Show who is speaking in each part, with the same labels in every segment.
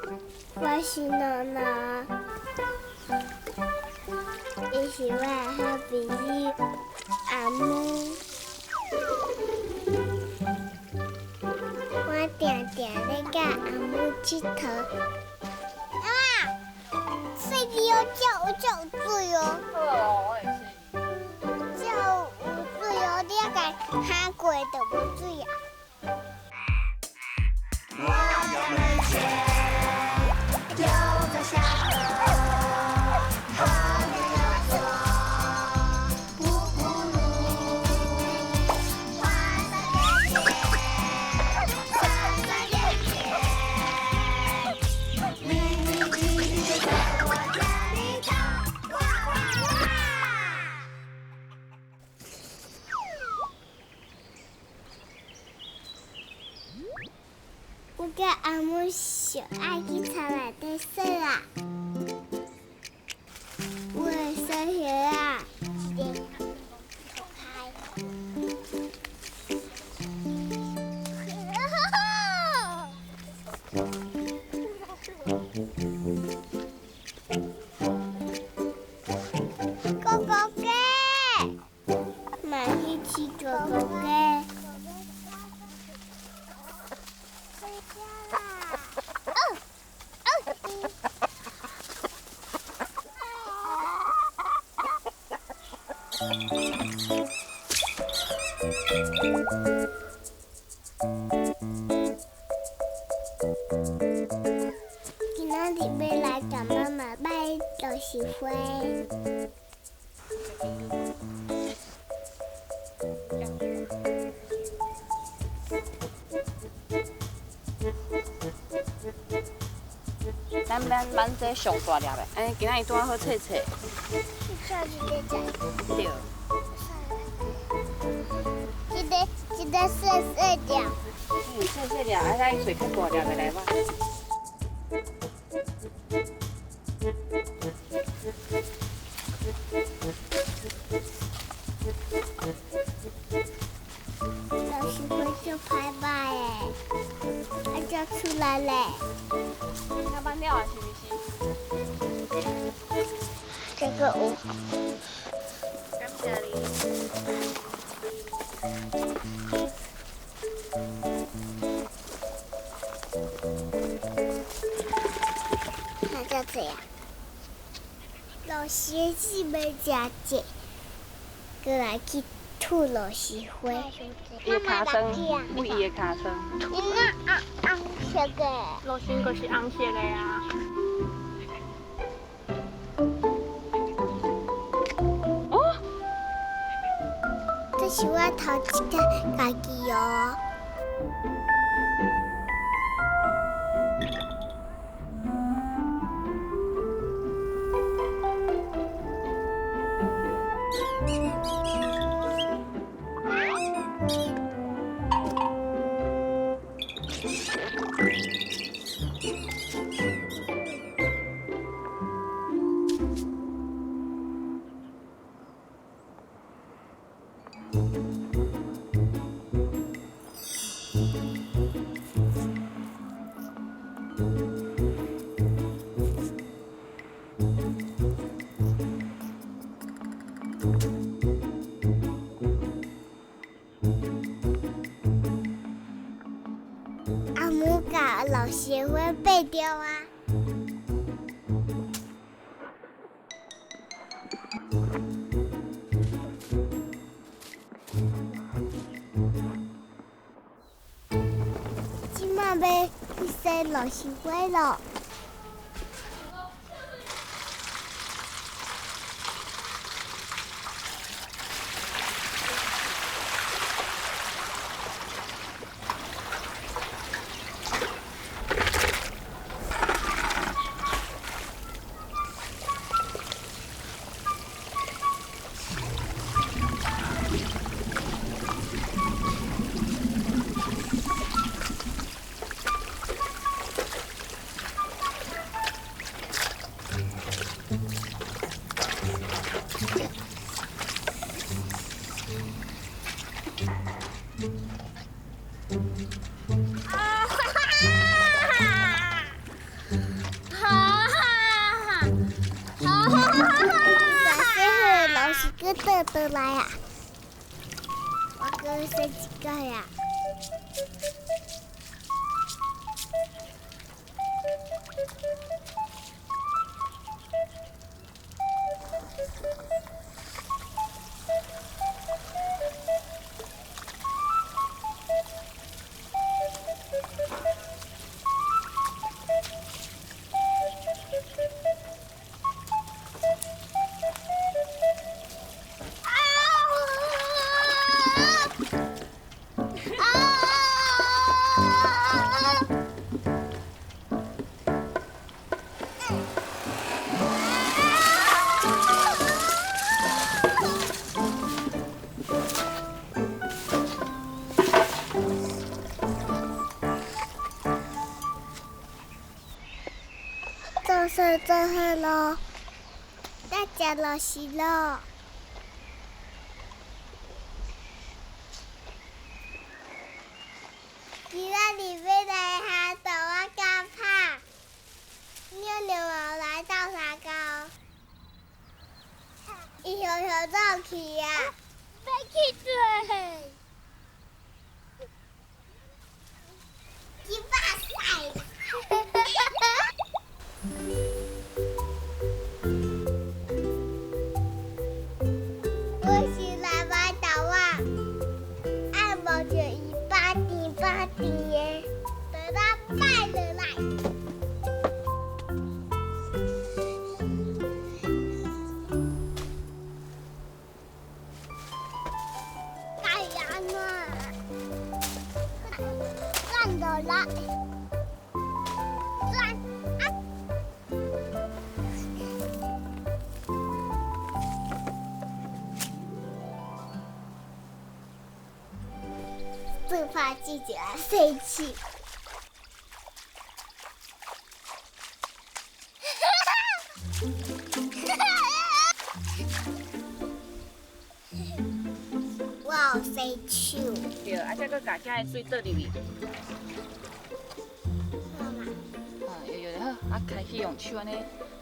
Speaker 1: 我是娜娜，伊是我的好朋友阿母。我定定咧佮阿母𨑨迌。阿妈，细只哦，才有才有水哦。
Speaker 2: 好哦，我会试。
Speaker 1: 才有水哦，你犹共敲过就無水啊。
Speaker 3: 我要门前就在下河，河边有座瀑布路，花洒点点，洒洒点点，秘密基地就在我家里头，哇哇哇！
Speaker 1: 我佮阿母上愛去田內底耍啦。我會洗鞋仔，一个脫開。狗狗雞，嘛去飼狗狗雞。回家啦！哦哦。今仔日欲來共媽媽擺螺絲花。
Speaker 2: 咱咱挽這上大粒的，按呢今仔日拄仔好切切。對。
Speaker 1: 這個細細粒。
Speaker 2: 嗯，細細粒，啊，咱揣較大粒的來挽。
Speaker 1: 螺絲花就歹擺的，啊，就出來咧。
Speaker 2: 那挽了啊，是毋是？
Speaker 1: 這個有。
Speaker 2: 感謝你。
Speaker 1: 那就這樣。螺絲是欲食這，閣來去吐螺絲花。
Speaker 2: 伊的尻川，為伊的尻川。
Speaker 1: 你那紅紅色的。
Speaker 4: 螺旋閣是紅色的啊。
Speaker 2: 哦。
Speaker 1: 這是我頭一擺家己哦。阿母共螺絲花爬著啊！這馬欲去洗螺絲花囉。閣倒轉來啊！我閣洗一擺啊！做事做好咯，大家落死咯。今仔日欲來下豆仔胶拍，妞妞嘛來鬥相共，伊雄雄走去啊，欲去佗？一百歲啦！我是來買豆仔，愛摸著伊巴甜巴甜的，就當擺落來。該按怎？轉落來，轉啊！最怕自己來生氣。我有洗手。
Speaker 2: 對，啊，才閣共遮的水倒入去。
Speaker 1: 媽媽。
Speaker 2: 嗯，搖搖就好，啊，開始用手按呢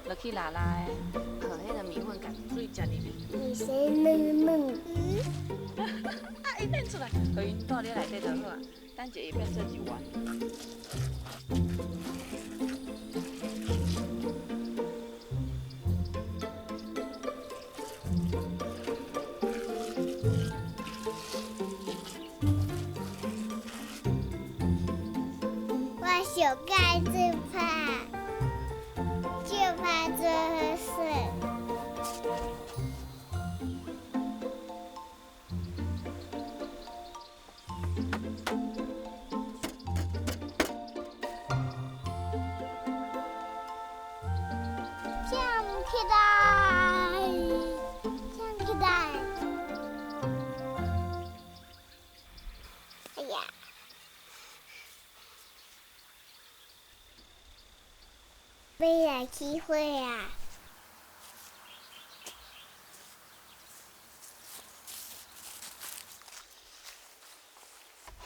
Speaker 2: 落去拉拉的，予彼个麵粉共水食入去。
Speaker 1: 你先軟軟。
Speaker 2: 啊，伊變出來，予𪜶蹛佇內底就好啊。等者會變做一丸。
Speaker 1: 我上蓋最怕，就怕做好事。站起來，站起來！哎呀，欲來起火啊！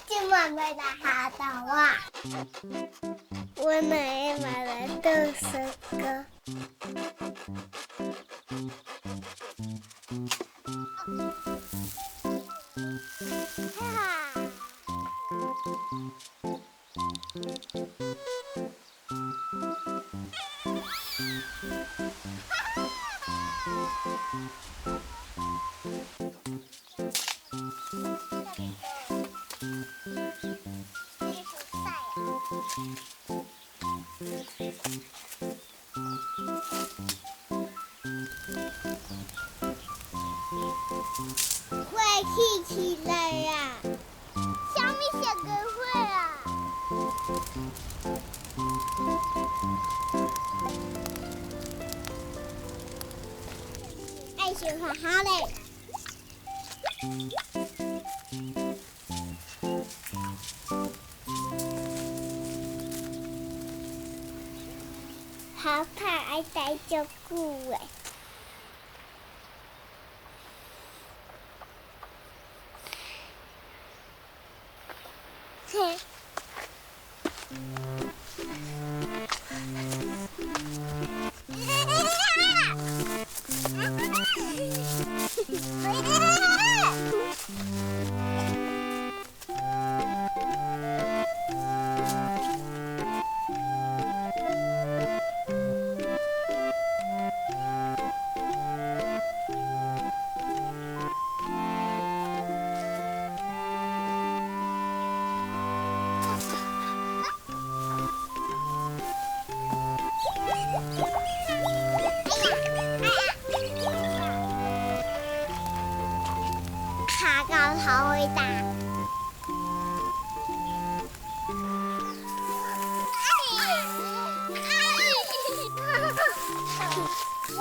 Speaker 1: 這晚欲來下豆仔，阮兩个嘛來鬥相共。哈哈。火起起來啊！啥物色的火啊？愛想好好咧。好怕愛待足久的。嘿。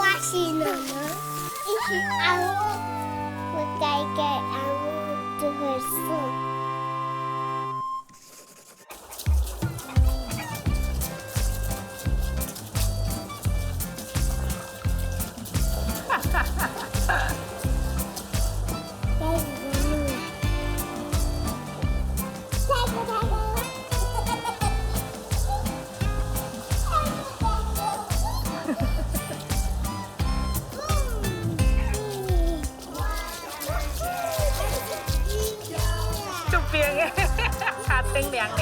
Speaker 1: 我是奶奶，伊是阿母，我家己阿母就會耍。
Speaker 2: 足冰的，跤頂涼涼。